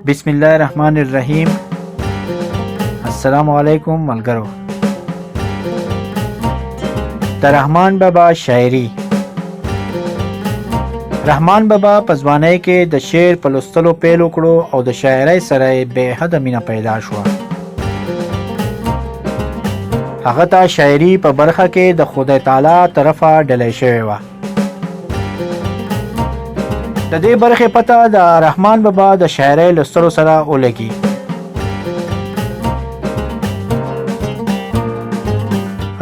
بسم الله الرحمن الرحیم. السلام علیکم ملګرو. د رحمان بابا شاعری. رحمان بابا په ځوانۍ کې د شعر په لوستلو پیل وکړو او د شاعرۍ سره یې بې حده مینه پیدا شوه. هغه ته شاعري په برخه کې د خدای تعالی طرفه ډلې شوې وه. د دې برخې پته د رحمان بابا د شاعرۍ لوستلو سره ولګي.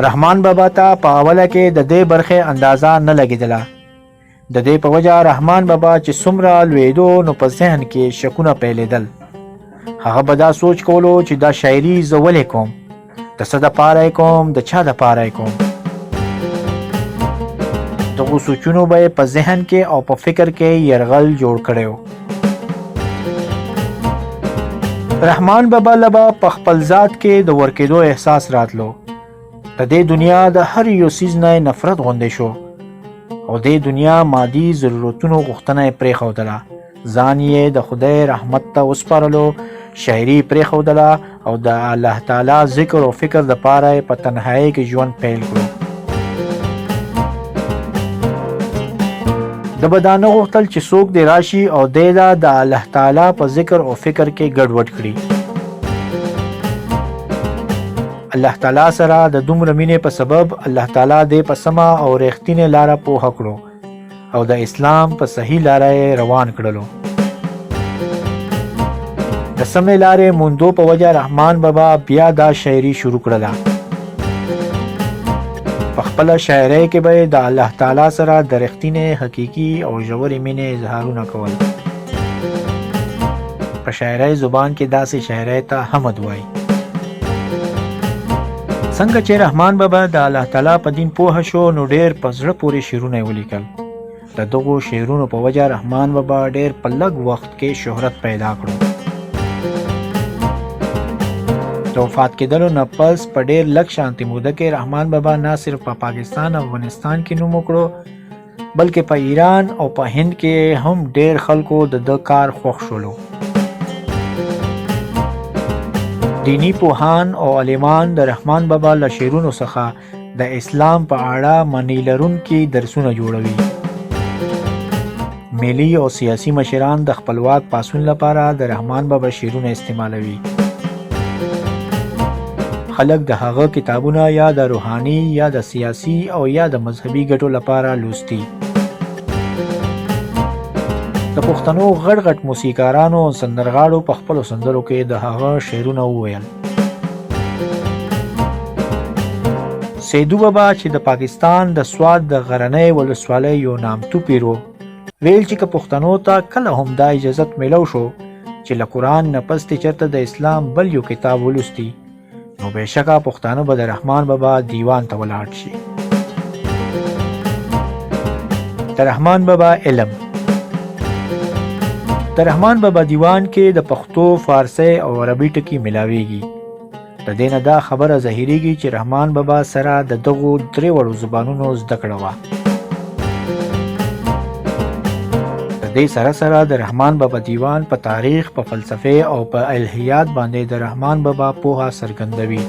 رحمان بابا ته په اوله کې د دې برخې اندازه نه لګېدله. د دې په وجه رحمان بابا چې څومره لویدو نو په ذهن کې شکونه پیلېدل. هغه به دا سوچ کولو چې دا شاعري زه ولې کوم، د څه دپاره یې کوم، د چا دپاره یې کوم. دغو سوچونو به یې په ذهن کې او په فکر کې یرغل جوړ کړی و. رحمان بابا له به په خپل ذات کې د ورکېدو احساس راتلو. د دې دنیا د هر یو څیز نه یې نفرت غوندې شو او دې دنیا مادي ضرورتونو غوښتنه یې پرېښودله. ځان یې د خدای رحمت ته وسپارلو، شاعري پرېښودله او د الله تعالی ذکر او فکر دپاره یې په تنهایۍ کې ژوند پیل کړو. ده به دا نه غوښتل چې څوک دې راشي او دی دا د الله تعالی په ذکر او فکر کې ګډوډ کړي. الله تعالی سره د دومره مینې په سبب الله تعالی دې په سمه او رښتینې لاره پوهه کړو او د اسلام په صحیح لاره یې روان کړلو. د سمې لارې موندو په وجه رحمان بابا بیا دا شاعري شروع کړله. په خپله شاعرۍ کې به یې د الله تعالی سره د رښتینې، حقیقي او ژورې مینې اظهارونه کول. په شاعرۍ زبان کې داسې شاعرۍ ته حمد وایي. څنګه چې رحمان بابا د الله تعالی په دین پوه شو نو ډیر په زړه پورې شعرونه یې ولیکل. د دغو شعرونو په وجه رحمان بابا ډیر په لږ وخت کې شهرت پیدا کړو. د وفات کېدلو نه پس په ډیر لږ شانتي موده کې رحمان بابا نه صرف په پاکستان او افغانستان کې نوم وکړو، بلکې په ایران او په هند کې هم ډیر خلکو د ده کار خوښ شولو. دیني پوهان او عالمان د رحمان بابا له شعرونو څخه د اسلام په اړه معنی لرونکي درسونه جوړوي. ملي او سیاسي مشران د خپلواک پاڅون لپاره د رحمان بابا شعرونه استعمالوي. خلک د هغه کتابونه یا د روحاني یا د سیاسي او یا د مذهبي ګټو لپاره لوستي. د پښتنو غټ غټ موسیقارانو او سندرغاړو په خپلو سندرو کې د هغه شعرونه وویل. سیدو بابا چې د پاکستان د سوات د غرنۍ ولسوالۍ یو نامتو پیر و، ویل چې که پښتنو ته کله هم دا اجازت میلو شو چې له قرآن نه پس دې چېرته د اسلام بل یو کتاب ولوستي، نو بېشکه پښتانه به د رحمان بابا دیوان ته ولاړ شي. د رحمان بابا علم. د رحمان بابا دیوان کې د پښتو، فارسۍ او عربي ټکي ملاویږي. د دې نه دا خبره ظاهریږي چې رحمان بابا سره د دغو درې وړو زبانونو زده کړه وه. د دې سره سره د رحمان بابا دیوان په تاریخ، په فلسفې او په الهیات باندې د رحمان بابا پوهه څرګندوي.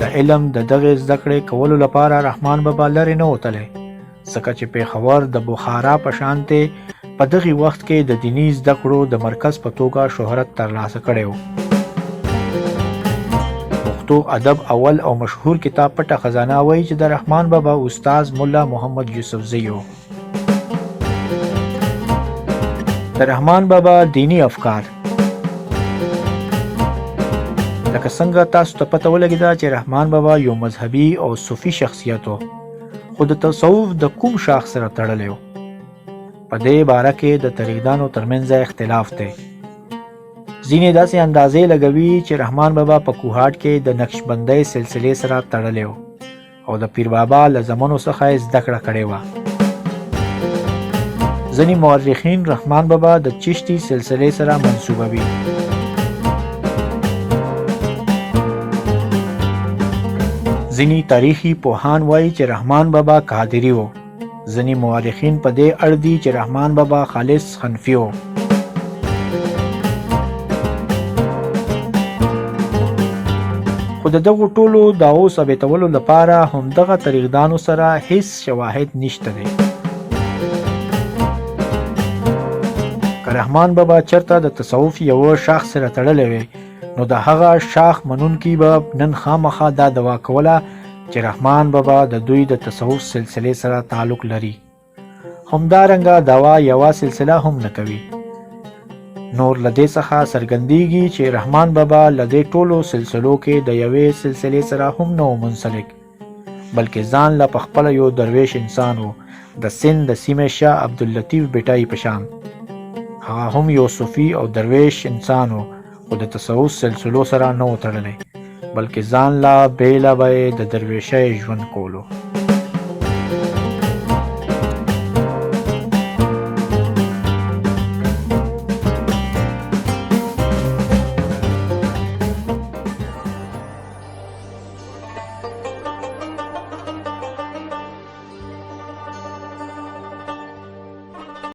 د علم د دغې زده کړې کولو لپاره رحمان بابا لرې نه وتلی، ځکه چې پېښور د بخارا په شان دی په دغه وخت کې د دیني زده کړو د مرکز په توګه شهرت ترلاسه کړی و. پښتو ادب اول او مشهور کتاب پټه خزانه وایي چې د رحمان بابا استاد ملا محمد یوسفزی و. د رحمان بابا دیني افکار. لکه څنګه تاسو ته پته ولګېده چې رحمان بابا یو مذهبي او صوفي شخصیت و، خو د تصوف د کوم شاخ سره تړلی و، په دې باره کې د تاریخدانو ترمنځ اختلاف دی. ځینې داسې اندازې لګوي چې رحمان بابا په کوهاټ کې د نقشبندۍ سلسلې سره تړلی و او د پیر بابا له زمنو څخه یې زده کړه کړې وه. ځینې مورخین رحمان بابا د چشتي سلسلې سره منسوبوي. ځینې تاریخي پوهان وایي چې رحمان بابا قادري و. ځینې مورخین په دې اړ دي چې رحمان بابا خالص حنفي و. خو د دغو ټولو دعوو ثابتولو لپاره هم دغه تاریخدانو سره هیڅ شواهد نشته دی. که رحمان بابا چرته د تصوف یوه شاخ سره تړلی وی، نو د هغه شاخ منونکي به نن خامخا دا دعوا کوله چې رحمان بابا د دوی د تصوف سلسلې سره تعلق لري. همدارنګه دعوا یوه سلسله هم نه کوي. نور له دې څخه څرګندیږي چې رحمان بابا له دې ټولو سلسلو کې د یوې سلسلې سره هم نه و منسلک، بلکې ځان له په خپله یو درویش انسان و، د سند د سیمې شاه عبداللطیف بټای په شان. هغه هم یو صوفي او درویش انسان و، خو د تصوف سلسلو سره نه و تړلی، بلکې ځان له بېله به یې د درویشۍ ژوند کولو.